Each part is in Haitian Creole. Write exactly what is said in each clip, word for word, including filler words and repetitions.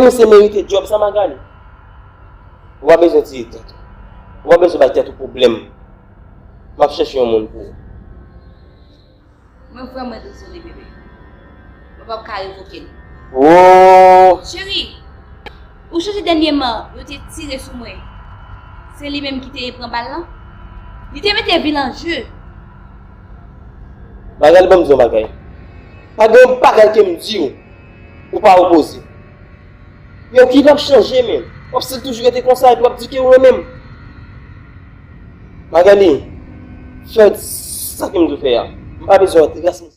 Ou se merite djòb sa, Magali. Ou pa bezwen tire tèt ou. Ou pa bezwen bay tèt ou pwoblèm. M ap chèche yon moun pou ou. Mwen vrèman dezole, bebe. Mwen p ap ka revoke l. Oh! Cheri, ou sonje dènyèman, yo te tire sou mwen. Se li menm ki te pran bal lan. Li te mete vi l an je. Magali, ban m di w yon bagay. Pa gen yon bagay ke m di w, ou pa opoze. Yo ki p ap chanje, men. W ap still toujou rete konsa, epi w ap di ke w renmen m. Magali, fè sa ke m di w fè a. M pa bezwen antre ras m.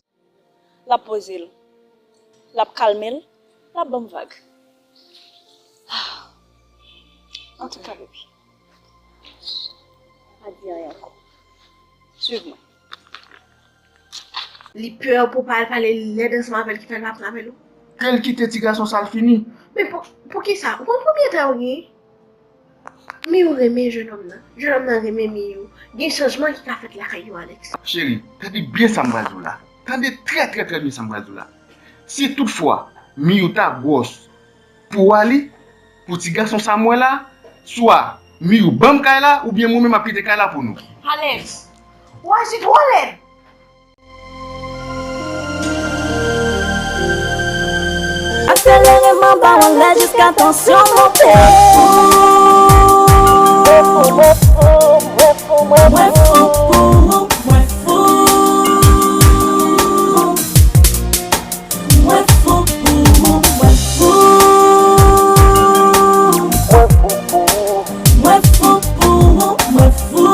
L ap poze l. L ap kalme l. L ap ban m vag. Antouka, baby. Pa di anyen ankò. Swiv mwen. Li pè pou pa al pale lèd ansanm avè l ki fè l pa pran avè l ou. Ke l kite ti gason sa l fini. Men pou, poukisa? Ou konn konbyen tan ou genyen? Miyou renmen jennonm nan. Jennonm nan renmen Miyou. Gen chanjman ki ka fèt lakay yo, Alex. Cheri, tande byen sa m pral di w la. Tande trè, trè, trè byen sa m pral di w la. Si toutfwa Miyou ta gwòs pou Ali, pou ti gason sa m wè la, swa Miyou ban m kay la, oubyen mwen menm m ap kite kay la pou nou. Alex, ou aji twò lèd. Aselere m anba w anlè jiska tansyon monte. Mwen fou pou ou, mwen fou. Mwen fou pou ou, mwen fou. Mwen fou pou ou. Mwen fou pou ou, mwen fou.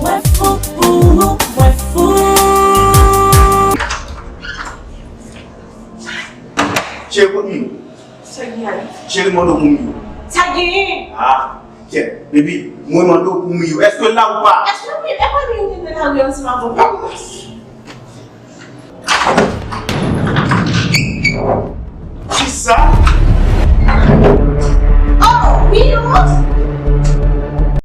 Mwen fou pou ou, mwen fou. Cheri, kot Miyou? Sa k gen? Cheri, mande w pou Miyou. Sa k genyen? Ah, kèt, baby, mwen mande w pou Miyou. Èske l la ou pa? Èske Miyou, e pa Miyou ki te nan lari ansanm avè w? Kisa?